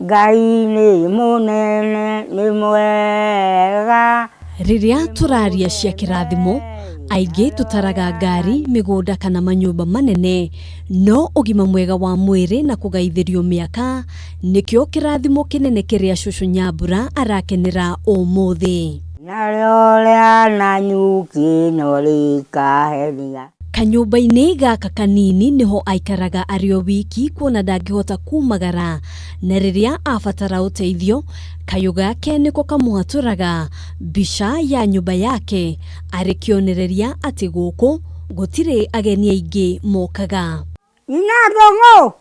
Ngai nĩ mũnene nĩ mwega. Rĩrĩa tũraria cia kĩrathimo, aingĩ tũtaraga ngari, mĩgũnda kana manyũmba manene, no ũgima mwega wa mwĩrĩ na kũgaithĩrio mĩaka nĩkĩo kĩrathimo kĩnene kĩrĩa cũcũ Nyambura arakenera ũmũthĩ. Narĩo rĩa Nanyuki no rĩkahenia. Kanyũmba-inĩ gaka kanini nĩho aikaraga arĩ o wiki kuona ndangĩhota kumagara na rĩrĩa abatara ũteithio kayũ gake nĩko kamũhatũraga mbica ya nyũmba yake arĩ kĩonereria atĩ gũkũ gũtirĩ ageni aingĩ mokaga. Nyina Ndũng'ũ,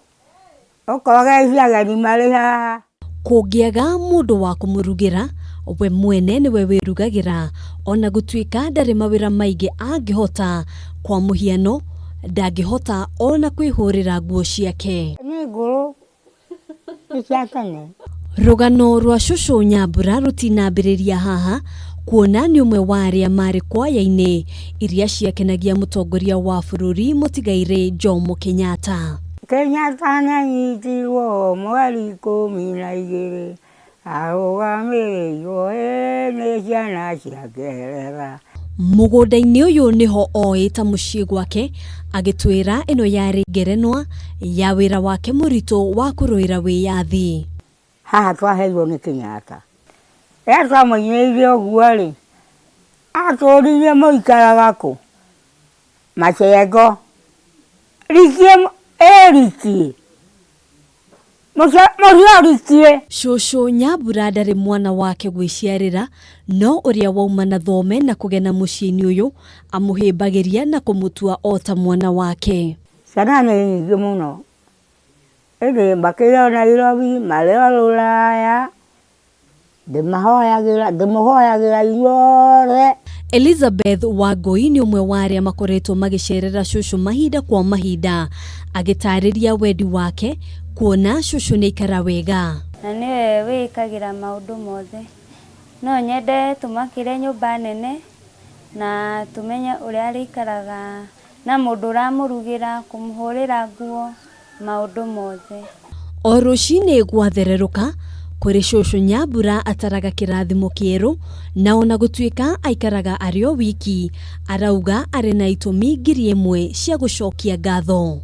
ũka ũgeithie ageni marĩ haha. Kũngĩaga mũndũ wa kũmũrugĩra, we mwene nĩwe wĩrugagĩra ona gũtuĩka ndarĩ mawĩra maingĩ angĩhota, kwa mũhiano ndangĩhota ona kwĩhũrĩra nguo ciake. Nĩ ngũrũ, nĩ cia tene. Rũgano rwa cũcũ Nyambura rũtinambĩrĩria haha kuona nĩ ũmwe wa arĩa marĩ kwaya-inĩ iria ciakenagia mũtongoria wa bũrũri mũtigairĩ Jomo Kenyatta. Kenyatta nĩanyitirwo mweri 12 arũgamĩrĩirwo ĩ nĩ ciana cia Ngeretha. Mũgũnda-inĩ ũyũ nĩho oĩ ta mũciĩ gwake, agĩtwĩra ĩno yarĩ ngerenwa ya wĩra wake mũritũ wa kũrũĩra wĩyathi. Haha twaheirwo nĩ Kenyatta. Rĩrĩa twamũinĩire ũguo rĩ, atũririe mũikaraga kũ? Macengo. Rikie, ĩ rikie. Mũcio rikie. Cũcũ Nyambura ndarĩ mwana wake gwĩciarĩra, no ũrĩa wauma na thome na kũgena mũciĩ-inĩ ũyũ amũhĩmbagĩria na kũmũtua o ta mwana wake. Ciana nĩ nyingĩ mũno, ĩndĩ makĩrĩ o Nairobi, marĩ o Rũraya, ndĩmahoyagĩra, ndĩmũhoyagĩra inyuothe. Elizabeth Wangũi nĩ ũmwe wa arĩa makoretwo magĩcerera cũcũ mahinda kwa mahinda, agĩtarĩria wendi wake kuona cũcũ nĩ aikara wega. Na nĩwe wĩĩkagĩra maũndũ mothe. No nyende tũmakĩre nyũmba nene na tũmenye ũrĩa arĩikaraga na mũndũ ũramũrugĩra, kũmũhũrĩra nguo, maũndũ mothe. O rũcinĩ gwathererũka, kũrĩ cũcũ Nyambura ataraga kĩrathimo kĩerũ na ona gũtuĩka aikaraga arĩ o wiki, arauga arĩ na itũmi 1000 cia gũcokia ngatho.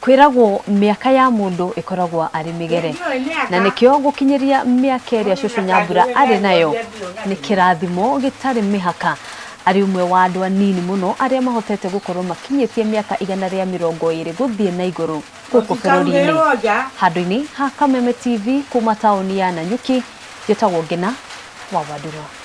Kwĩragwo mĩaka ya mũndũ ĩkoragwo arĩ mĩgere, na nĩkĩo gũkinyĩria mĩaka ĩrĩa cũcũ Nyambura arĩ nayo nĩ kĩrathimo gĩtarĩ mĩhaka. Arĩ ũmwe wa andũ anini mũno arĩa mahotete gũkorwo makinyĩtie mĩaka 120 gũthiĩ na igũrũ gũkũ bũrũri-inĩ. Handũ-inĩ ha Kameme TV kuma taũni ya Nanyuki, njĩtagwo Ngĩna wa Wandũrũ.